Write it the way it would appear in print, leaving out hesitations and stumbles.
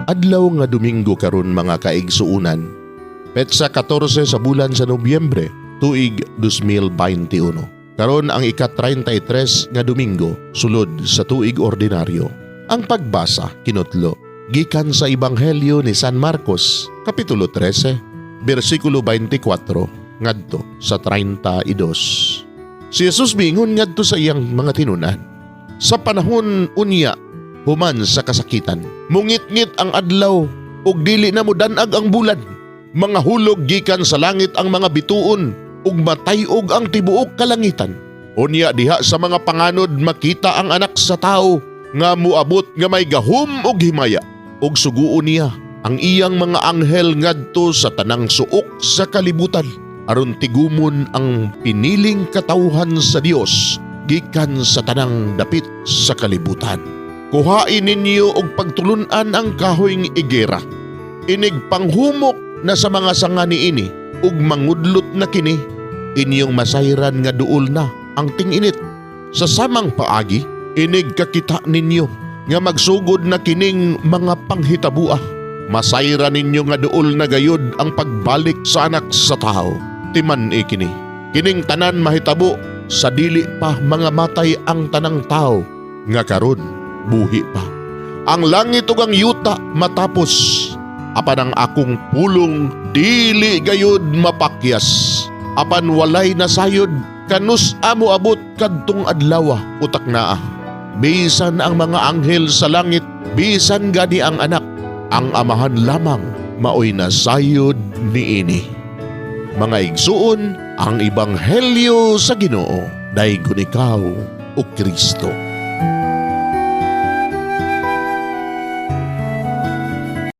Adlaw nga Domingo karon, mga kaigsuunan. Petsa 14 sa bulan sa Nobyembre, tuig 2021. Karon ang ika-33 nga Domingo sulod sa tuig ordinaryo. Ang pagbasa kinutlo gikan sa Ebanghelyo ni San Marcos, kapitulo 13, bersikulo 24 ngadto sa 32. Si Jesus miingon ngadto sa iyang mga tinun-an, "Sa panahon unya human sa kasakitan, mungitngit ang adlaw ug dili na modan-ag ang bulan. Mangahulog gikan sa langit ang mga bituon ug matay-og ang tibuok kalangitan. Unya diha sa mga panganod makita ang Anak sa Tao nga muabot nga may gahom ug himaya, ug suguon niya ang iyang mga anghel ngadto sa tanang suok sa kalibutan aron tigumon ang piniling katawhan sa Dios gikan sa tanang dapit sa kalibutan. Kuhain ninyo og pagtulun-an ang kahoy ng igera. Inig panghumok na sa mga sanga niini ug mangudlot na kini, inyong masayran nga duol na ang ting-init. Sa samang paagi, inig kakita ninyo nga magsugod na kining mga panghitabua, masayran ninyo nga duol na gayud ang pagbalik sa Anak sa Tao. Timan-i kini. Kining tanan mahitabo sa dili pa mangamatay ang tanang tao nga karon buhi pa. Ang langit ug ang yuta matapos, apan ang akong pulong dili gayud mapakyas. Apan walay nasayod kanus-a moabot kadtong adlaw o taknaa. Bisan ang mga anghel sa langit, bisan gani ang Anak, ang Amahan lamang maoy nasayod niini." Mga igsuon, ang Ebanghelyo sa Ginoo. Daygon ikaw, o Kristo.